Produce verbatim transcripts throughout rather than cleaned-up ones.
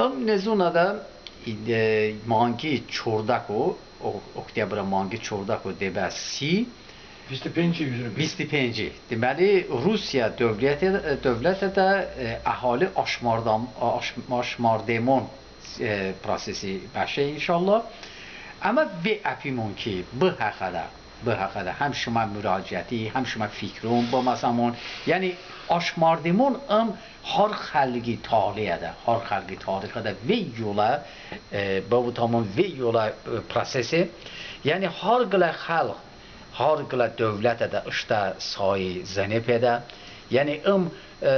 Im nezonədə, e, manqi çordəku, o-, oktyabrə manqi çordəku de bə si, vist penci, üzr. Vist penci. Deməli, Rusiyə dövləti, dövlətədə, e, əhali aşmardam-, aş-, aşmardemon, e, prosesi bəşe, inşallah. Əmə ve əpimon ki, bı həxədə, bı həxədə həm şımə muraciəti, həm şımə fikron bıməsəmon. Yəni, aşmardemon ım har xəlqi taleyədə, har xəlqi tarixədə ve yolə, e, bıvotəmon ve yolə, e, prosese. Yəni, har qılə xəlq, har qılə dövlətədə ıştə sayi zıne pedə. Yəni, ım, e,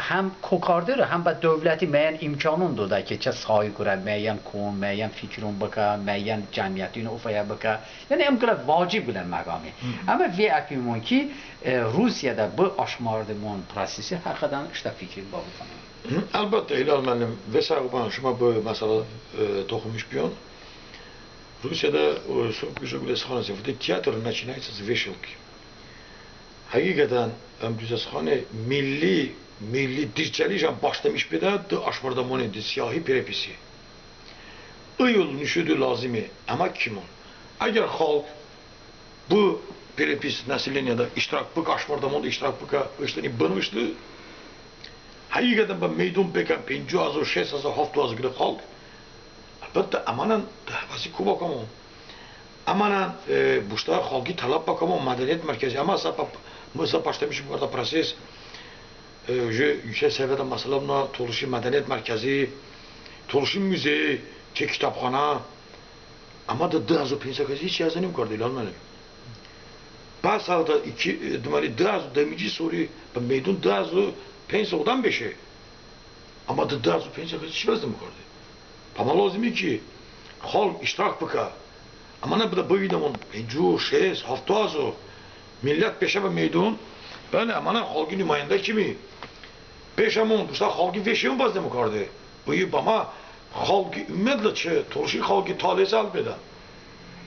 həm ko kardero, həm bə dövləti məyən imkanon doydə ki, çı sayi qorə məyən kon, məyən fikron bıkə, məyən cəmiyyətin ofəyə bıkə. Yəni, ım qılə vacib qılə məqami. Əmə ve əpimon ki, e, Rusiyədə bı aşmardemon prosesi həxədən ıştə fikrin bıvotəmon. Əlbəttə, Hilal müəllim, ve sağ bıbən, şımə bı məsələ, e, toxunmuş biyon. Rusiyədə, e, so-, jıqo qılə sıxan heste, teatr начинается с вешалки. Həqiqətən, ım duzə sıxane, milli, milli dirçəlişən başlamış bedə dı aşmardəmoni, dı siyahi perepisi. Iyul nişo doy lazıme, əmə kimon? Əgər xalq bı перепись населенияdə iştirak bıkə, aşmardəmonədə iştirak bıkə, ıştəni bınıvıştı, həqiqətən bə meydon bekən penco həzo, şest həzo, hafto həzo qılə xalq, əlbəttə, əmənən dı həvəsi ko bıkəmon. Əmənən, e, bıştə xalqi tələb bıkəmon mədəniyyət mərkəzi. Əmə sə bə-, mı sə başlamışim kardə proses, e, уже yüksək səviyyədə məsələ bıno, Tolışi mədəniyyət mərkəzi, Tolışi muzey, çı kitobxanə. Əmə dı dı həzo penco kəsi hiç həzo nıbıkarde, İlham müəllim. Bəsədə iki, e, deməli, dı həzo dıminci sori bə meydon dı həzo penco odəm beşe. Əmə dı dı həzo penco kəsi hiç bəs nıbıkarde. Bəmə lozime ki, xalq iştirak bıkə. Əmənən bıdə bıvinəmon penco, şest, hafto həzo millət beşə bə meydon. Bəli, əmənən xalqi numayəndə kimi beşəmon, bıştə xalqi veşemon bəs nıbıkarde. Bı bəmə xalqi, ümumiyyətlə, çı Tolışi xalqi talesə həll bedən.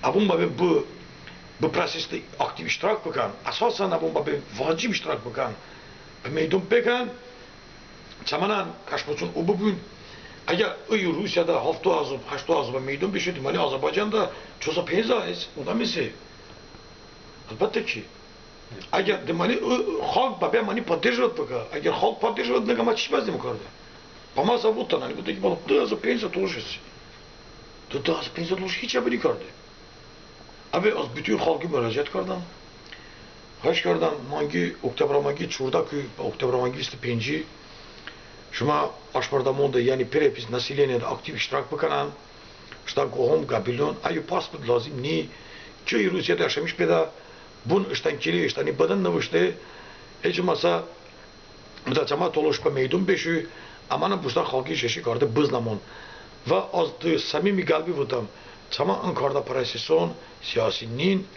Əvon bəbe bı, bı prosesədə aktiv iştirak bıkən. Əsasən əvon bəbe vacib iştirak bıkən. Bə meydon bekən. Çəmənən kəşməçon o bıbun. Əgər iyul Rusiyədə hafto həzo, həşto həzo bə meydon beşe, deməli, Azərbaycanədə ço sa penco həzo odəm heste. Əlbəttə ki. Əgər, deməli, ı, xalq bəbe məni поддерживать bıkə, əgər xalq поддерживать nıkə, əmə çiç bəs nıbıkarde. Bəmə sə votən, yəni, votə ki, bə dı həzo penco tolış heste. Dı dı həzo penco tolış hiç əbi nıkarde. Əbi az bütün xalqi muraciət kardəm. Xahiş kardəm, manqi, oktyabrə manqi çordəku, oktyabrə manqi vist penci şımə aşmardəmonədə, yəni перепись населенияdə aktiv iştirak bıkənən. Iştə qohum, qəbiləon, əyo pasport lozim ni, ki Rusiyədə yaşamış bedə, bun ıştən kili, ıştəni bıdən nıvışte, heç olmasa, bıdə çəmə tolış bə meydon beşu, əmənən bıştə xalqi şeşi karde bıznəmon. Və az dı səmimi qəlbi votəm, çəmə ın kardə proseson siyasi nin,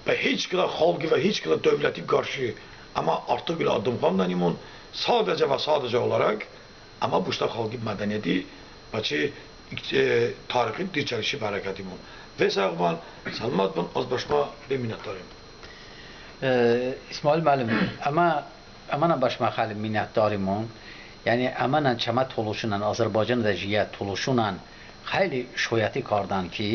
bə hiç qılə xalqi və hiç qılə dövləti qarşı əmə artıq qılə addımxandənimon, sadəcə və sadəcə olaraq əmə bıştə xalqi mədəniyyəti, bə çı, e, tarixi dirçəlişi bə hərəkətimon. Ve sağ bıbən, səlomət bıbən, az bə şımə bə minətdarim. E, İsmail müəllim, əmə, əmənən bə şımə xəyli minətdarimon. Yəni, əmənən çəmə tolışonən, Azərbaycanədə jiyə tolışonən xəyli şoyəti kardən ki,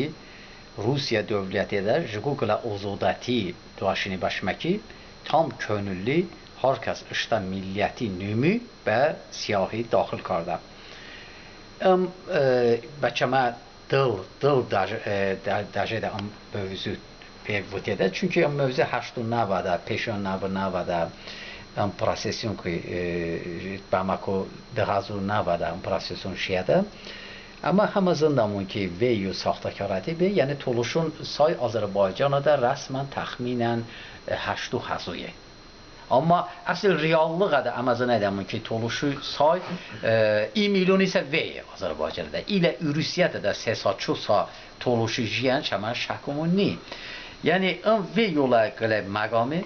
Rusiyə dövlətədə jıqo qılə ozodəti doəşine bə şımə ki, tam könülli har kəs ıştə milləti nomi bə siyahi daxil kardə. Im, e, bə çəmə dıl, dıl dəj-, e, də-, dəjedə ım mövzu pe votedə. Çünki ım mövzu həşto nəvədə, peşo nəvə nəvədə ım proseson ki, e, bəməku dı həzo nəvədə ım proseson şiədə. Əmma həmə zındəmon ki, vey yo saxtəkarəti be, yəni tolışon say Azərbaycanədə rəsmən təxminən, e, həşto həzoye. Amma əsl reallığədə əmə zınedəmon ki, tolışi say, e, i milyonisə veye Azərbaycanədə. İlə Urusiyətədə se sa, ço sa tolışi jiyən çəmə şəkomon ni. Yəni, ın vey yolə qılə məqami,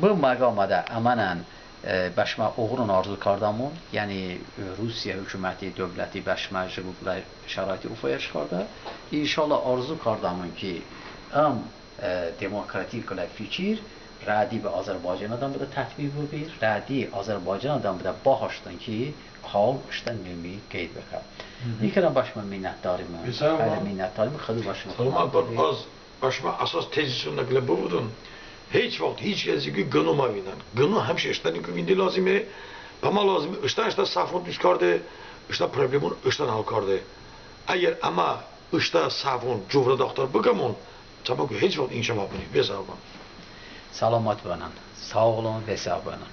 bı məqamədə əmənən, e, bə şımə oğrun arzu kardəmon, yəni, e, Rusiyə hukuməti, dövləti bə şımə jıqo qılə şəraiti ofəyə çıkardə. İnşallah arzu kardəmon ki, ım, e, demokratik qılə fikir, Rədi bə Azərbaycanədən bıdə tətbiq bıbi, rədi Azərbaycanədən bıdə bahaştın ki, qanun ıştə nımi qeyd bıkə. Nikədən bə şımə minnətdarim. Xəyli minnətdarim, Xıdo bə şımə. Səlomət bıbən. Az bə şımə əsas tezisım nə qılə bıvotım. Heç vaxt hiç kəsi ki qıno məvində. Qıno həmişə ıştənıku vinde lozime. Bəmə lozime ıştən, ıştə səhvon duz karde, ıştə problemon ıştən həl karde. Əgər əmə ıştə səhvon co vırədə axtar bıkəmon, çəmə heç vaxt inkişaf əbıni. Ve sağ olun. Səlomət bıbən. Sağ olun, ve sağ olun.